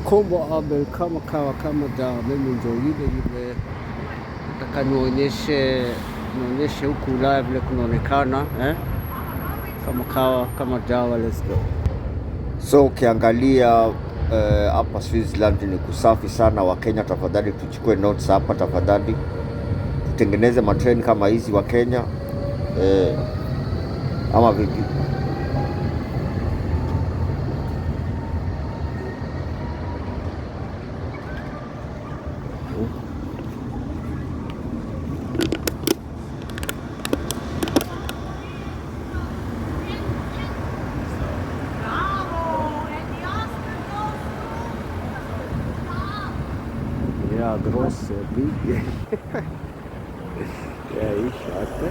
Kombo Abel kama kawa kama dawa, mimi ndio yule yule. Nataka nionyeshe huku Ulaya vile kunaonekana, eh? Kama kawa kama dawa, let's go. So ukiangalia hapa Switzerland ni kusafi sana. Wakenya tafadhali, tuchukue notes hapa tafadhali, tutengeneze matrain kama hizi Wakenya, ama vipi? Ja, große, big. Ja, ich warte.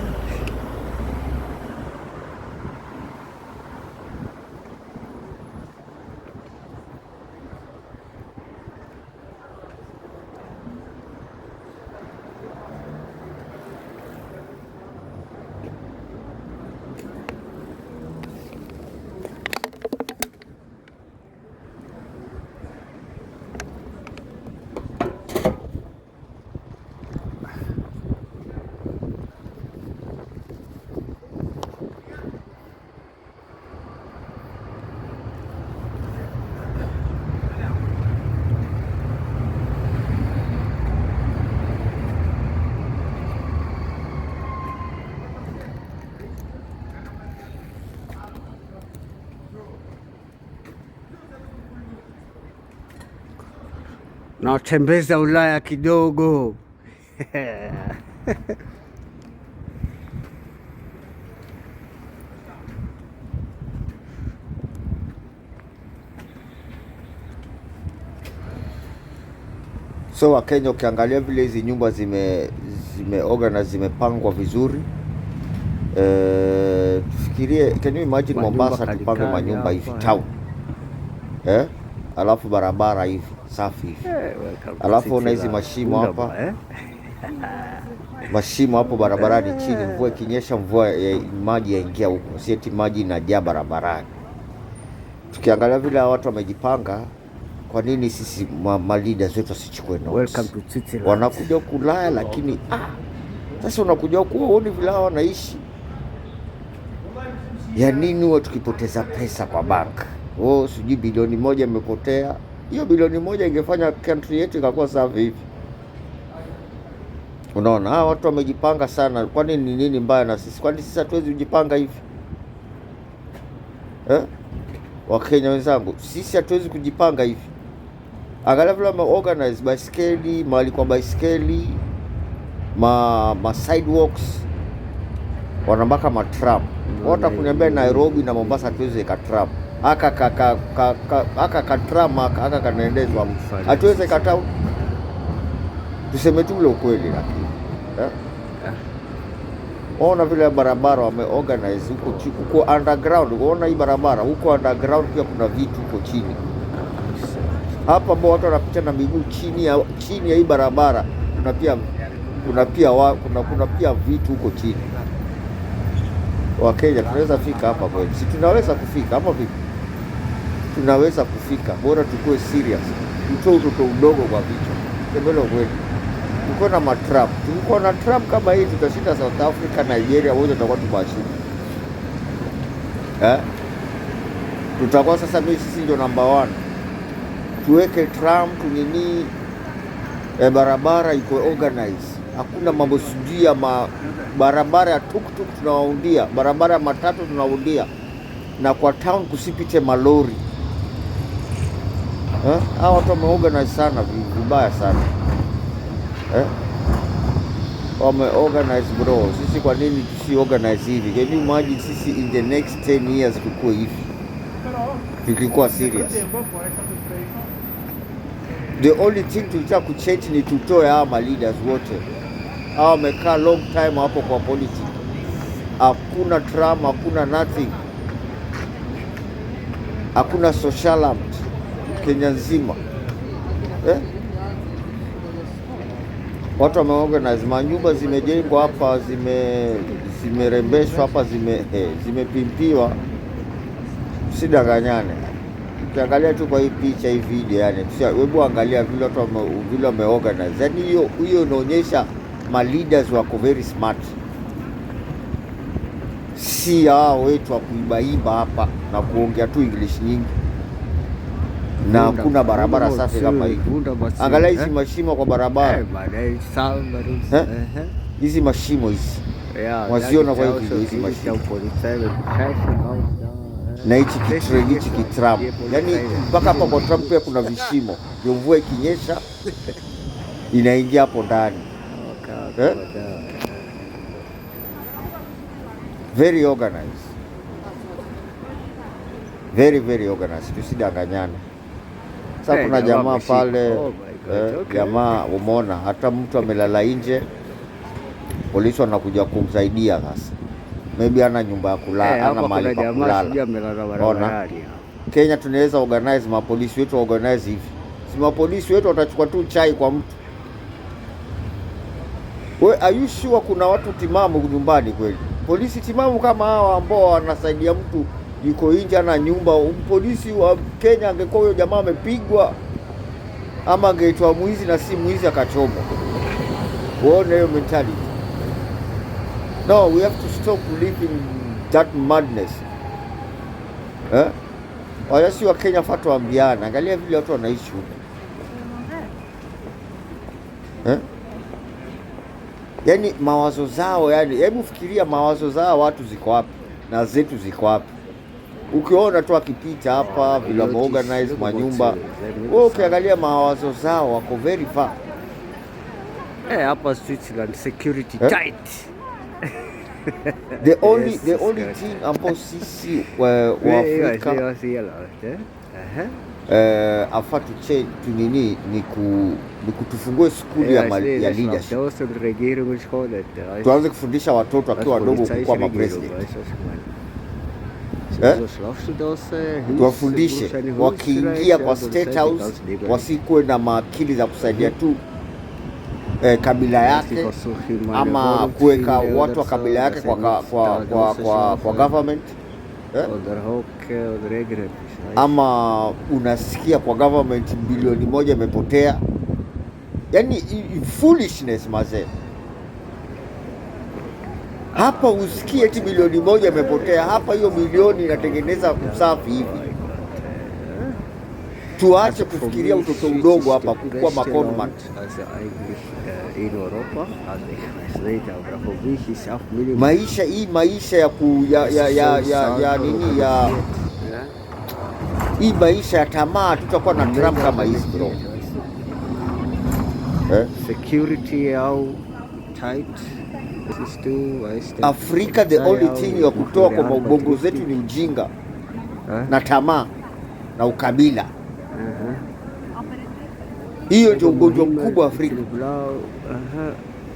Nawatembeza Ulaya kidogo. So Wakenya, ukiangalia vile hizi nyumba zime organize, zimepangwa vizuri, tufikirie, can you imagine Manyumba Mombasa tupange kalikali manyumba hivi hapa, town, eh? Alafu barabara hivi safi hivi, Welcome to alafu ona hizi Switzerland. mashimo hapa, Wunderbar, eh? mashimo hapo barabarani chini, mvua ikinyesha, mvua ya maji yaingia huko, si eti maji inajaa barabarani. Tukiangalia vile hawa watu wamejipanga, kwa nini sisi ma leaders wetu wasichukue notes? Welcome to Switzerland. Wanakuja huku Ulaya, lakini sasa unakuja huku huoni vile hawa wanaishi. Ya nini huwa tukipoteza pesa kwa bank? Oh, sijui bilioni 1 imepotea. Hiyo bilioni 1 ingefanya country yetu ikakuwa safi hivi. Unaona, hawa watu wamejipanga sana. Kwani ni nini mbaya na sisi? Kwani sisi hatuwezi kujipanga hivi, eh? Wakenya wenzangu, sisi hatuwezi kujipanga hivi. Angalia vile wameorganize baiskeli, mahali kwa baiskeli, ma sidewalks, wanambaka matram. Wata kuniambia Nairobi na Mombasa hatuwezi weka tram. Aka ka ka ka ka aka ka tram aka kanaendezwa, hatuwezi weka town. Tuseme tu ule ukweli, lakini, eh? Ona vile barabara wameorganize huko huko underground. Unaona hii barabara huko underground pia kuna vitu huko chini hapa ambao watu wanapita na miguu chini ya hii barabara, kuna pia vitu huko chini. Wakenya tunaweza fika hapa kweli? Si tunaweza kufika ama vipi? Tunaweza kufika, bora tukue serious, tutoe utoto udogo kwa vichwa. Semelo kweli, tuko na matram, tukikuwa na tram kama hii tutashinda South Africa, Nigeria, wote tutakuwa tumewashinda, eh? Tutakuwa sasa, mimi sisi ndio number one. Tuweke tram tunini, barabara iko organize, hakuna mambo sijui ya barabara ya tuktuk tunawaundia, barabara ya matatu tunawaundia, na kwa town kusipite malori, eh? Hawa watu wameorganize sana vibaya sana, eh? Wameorganize bro. Sisi kwa nini tusi organize hivi? Can you imagine sisi in the next 10 years tukue hivi tukikuwa serious? The only thing tulitaka kuchange ni tutoe hawa ma leaders wote. Hawa wamekaa long time hapo kwa politics. Hakuna tram, hakuna nothing, hakuna social Kenya nzima, eh? Watu wameorganize, manyumba zimejengwa hapa, zimerembeshwa hapa, zimepimpiwa. Usidanganyane. Ukiangalia tu kwa hii picha, hii video, yani hebu angalia vile watu vile wameorganize. Yani hiyo hiyo inaonyesha ma leaders wako very smart, si hao wetu wa kuibaiba hapa na kuongea tu English nyingi na hakuna barabara safi kama hii. Angalia hizi mashimo kwa barabara, Eh? Hizi mashimo hizi waziona kwa hii video, hizi mashimo na hichi kitreni, hichi kitram, yaani mpaka hapa kwa tram pia kuna vishimo, ndio mvua ikinyesha inaingia hapo ndani. Eh? Very organized, very very organized, tusidanganyane. Sasa Eh, kuna jamaa jamaa ameshika. pale, Oh my God, eh, okay. jamaa umeona, hata mtu amelala nje, polisi wanakuja kumsaidia. Sasa maybe ana nyumba ya kulala, Eh, ana hapa kuna mahali pa jamaa sijui kulala. amelala Ona. barabarani hapa. Kenya tunaweza organize, mapolisi wetu organize hivi, si mapolisi wetu watachukua tu chai kwa mtu. We, are you sure kuna watu timamu nyumbani kweli? Polisi timamu kama hawa ambao wanasaidia mtu yuko nje ana nyumba. Polisi wa Kenya angekuwa huyo jamaa amepigwa ama angeitwa mwizi na si mwizi akachomwa. Uone hiyo mentality. No, we have to stop living that madness. Eh? Wayasi wa Kenya faa tuambiana, angalia vile watu wanaishi huku, eh? Yaani mawazo zao, yani hebu fikiria mawazo zao watu ziko wapi na zetu ziko wapi? Ukiona tu akipita hapa vile wameorganize manyumba, wewe ukiangalia mawazo zao wako very far. Eh, hapa Switzerland security Eh? tight. The only, Yes, the it's only good. thing ambao sisi wa Afrika afaa tu change tu nini ni kutufungue skuli ya leadership. Tuanze kufundisha watoto wakiwa wadogo kukuwa mapresident. Eh? Tuwafundishe wakiingia kwa State House wasikuwe na maakili za kusaidia tu kabila yake ama kuweka watu wa kabila yake kwa government, eh? Ama unasikia kwa government bilioni 1 imepotea, yani foolishness mazee. Hapa usikie eti bilioni 1 imepotea hapa, hiyo milioni inatengeneza usafi hivi. Tuache kufikiria utoto udogo hapa kukuwa maconman. Maisha hii maisha ya ku, ya, ya, ya, ya, ya nini ya hii maisha ya tamaa, tutakuwa na tram kama hizi bro, eh? Security au tight. This is too, weißt du, Afrika the only thing ya kutoa kwa maubongo zetu ni ujinga na tamaa na ukabila. Hiyo ndio ugonjwa mkubwa Afrika.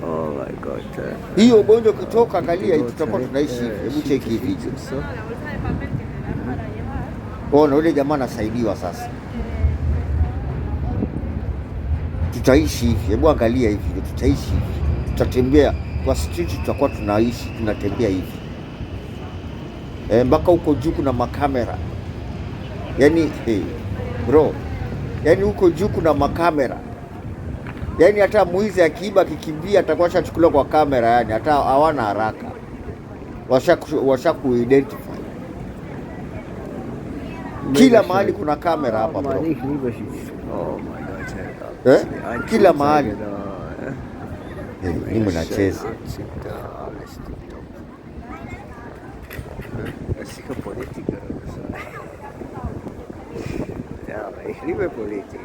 Oh my God. Hiyo ugonjwa ukitoka, angalia tutakuwa tunaishi hivi. Hebu cheki hivi. Ona yule jamaa anasaidiwa sasa, tutaishi hivi. Hebu angalia hivi, tutaishi hivi, tutatembea kwa street, tutakuwa tunaishi tunatembea hivi mpaka huko juu kuna makamera yani, hey, bro, yani huko juu kuna makamera yani, hata mwizi akiiba akikimbia atakuwa ashachukuliwa kwa kamera yani, hata hawana haraka, washa kuidentify. Kila mahali kuna kamera hapa bro. Oh my God. Eh? Kila mahali. Eh, mimi nacheza. Alles tipptopp. Das ist sicher Politiker oder so. Ja, aber ich liebe Politik.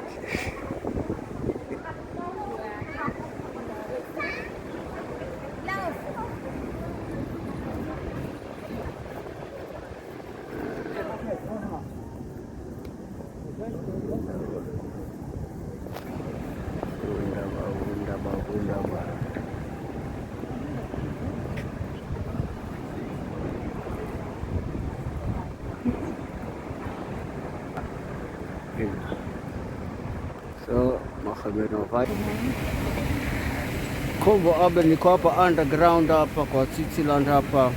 Wunderbar, wunderbar, wunderbar. Genau. So, machen wir noch weiter. Kombo Abe, niko hapa underground hapa kwa Switzerland hapa.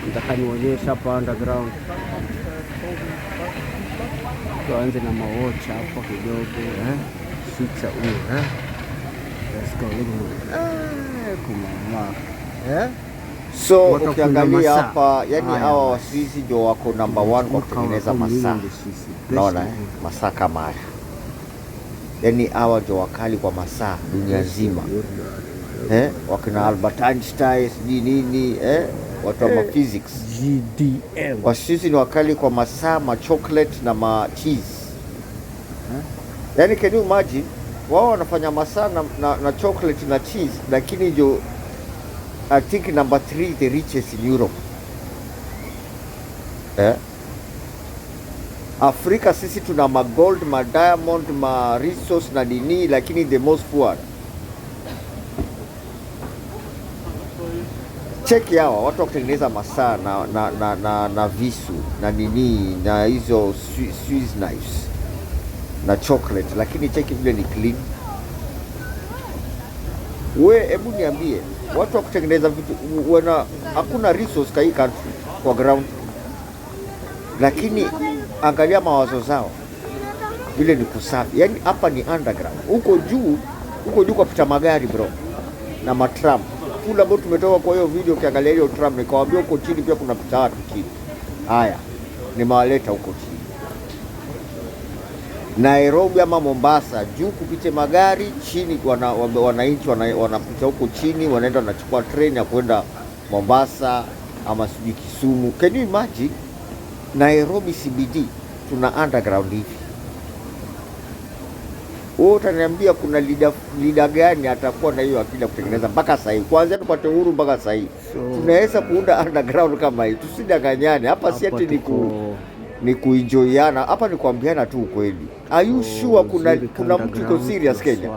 Nataka nionyeshe hapa underground. Tuanze na mawatch hapo kidogo, eh? Switzer Uhr, eh? Let's go, look at eh, kumama. Eh? So Watu ukiangalia kuna masaa. hapa, yani Haya hawa basi. Waswizi ndio wako number one kwa kutengeneza masaa. Unaona, eh? Masaa kama haya, yani hawa ndio wakali kwa masaa dunia nzima, eh? Wakina Albert Einstein sijui nini, eh? Watu wa physics. GDM. Waswizi ni wakali kwa masaa, ma chocolate na ma cheese. Yani can you imagine wao wanafanya masaa na chocolate na cheese, lakini ndio I think number three the richest in Europe. Eh? Afrika sisi tuna ma gold, ma diamond, ma resource na nini, lakini the most poor. Cheki hawa watu wa kutengeneza masaa na visu na nini na hizo Swiss knives na chocolate, lakini cheki vile ni clean. We hebu niambie, watu wa kutengeneza vitu wana hakuna resource kwa hii country kwa ground, lakini angalia mawazo zao vile ni kusafi. Yani hapa ni underground, huko juu kwa pita magari bro na matram kule ambao tumetoka kwa hiyo video. Ukiangalia hiyo tram, nikawaambia huko chini pia kuna pita watu chini. Haya, nimewaleta huko chini Nairobi ama Mombasa, juu kupite magari, chini wananchi wanapita huko chini, wanaenda wanachukua train ya kwenda Mombasa ama sijui Kisumu. Can you imagine Nairobi CBD tuna underground hivi? Wewe utaniambia kuna leader gani atakuwa na hiyo akili ya kutengeneza mpaka sasa hivi, kuanzia tupate uhuru mpaka sasa hivi So, tunaweza kuunda underground kama hii? Tusidanganyane hapa, si ati ni kuenjoyana hapa, ni kuambiana tu ukweli. Are you sure kuna mtu iko serious Kenya?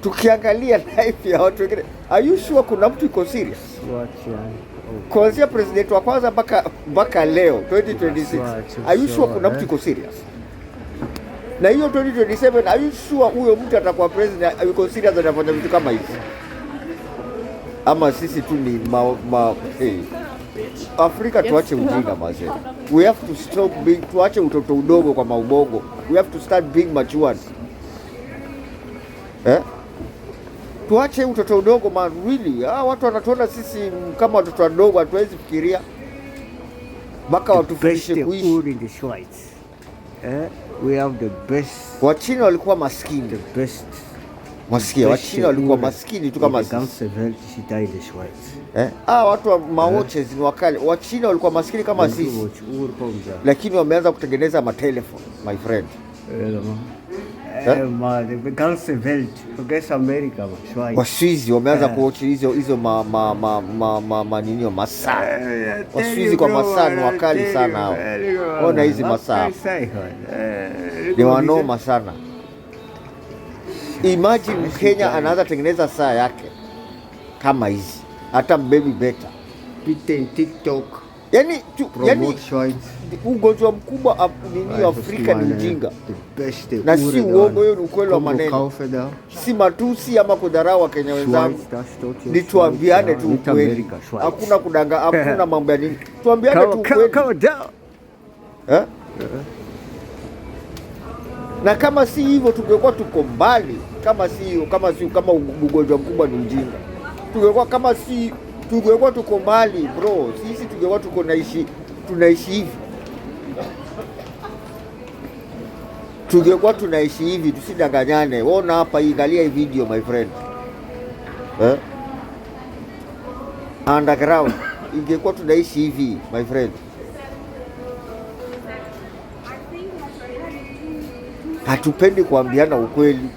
Tukiangalia life ya watu wengine, are you sure kuna mtu iko serious? Kuanzia president wa kwanza mpaka leo 2026, are you sure kuna mtu iko serious? Na hiyo 2027, are you sure huyo mtu atakuwa president yuko serious anafanya vitu kama hivi? Ama sisi tu ni hey. Afrika tuache ujinga mazee. We have to stop being, tuache utoto udogo kwa maubongo. We have to start being matured. Eh? Tuache utoto udogo man, really. Ah, watu wanatuona sisi kama watoto wadogo, hatuwezi fikiria mpaka watufundishe kuishi. Uhr in the Schweiz. Eh, we have the best, Wachina walikuwa maskini. the best. Mwasikia, Wachina walikuwa maskini tu kama Die sisi. ganze Welt ist da in der Schweiz. Eh? Ah, watu wa mawatches ni wakali. Wachina walikuwa maskini kama Wenn du sisi, Watch Uhr kommst, ja. lakini wameanza kutengeneza matelefoni my friend. Eh, man, die ganze Welt. Vergiss Amerika, man. Schweiz. Waswizi wameanza kuwatch hizo ma ninio masaa. Waswizi kwa masaa ni wakali sana hao. Ona hizi masaa ni wanoma sana. Imagine Mkenya anaanza tengeneza saa yake kama hizi, hata baby better. Bitte in TikTok. Yani, yani Promote Schweiz. ugonjwa mkubwa nini Afrika ni ujinga, Die beste na si uongo, hiyo ni ukweli wa maneno, Kaufe da. si matusi ama kudharau Wakenya wenzangu, Schweiz, da steht hier ni tuambiane Schweiz, tu ja. Nicht ukweli, Amerika, Schweiz. hakuna kudanga, hakuna mambo ya nini, tuambiane tu Come, ukweli come, come down. eh? Na kama si hivyo tungekuwa tuko mbali, kama si hiyo, kama si kama ugonjwa mkubwa ni ujinga, tungekuwa kama si tungekuwa tuko mbali bro, sisi tungekuwa tuko naishi tunaishi hivi, tungekuwa tunaishi hivi, tusidanganyane. Ona hapa, angalia hii video my friend, eh? Underground ingekuwa tunaishi hivi my friend. Hatupendi kuambiana ukweli.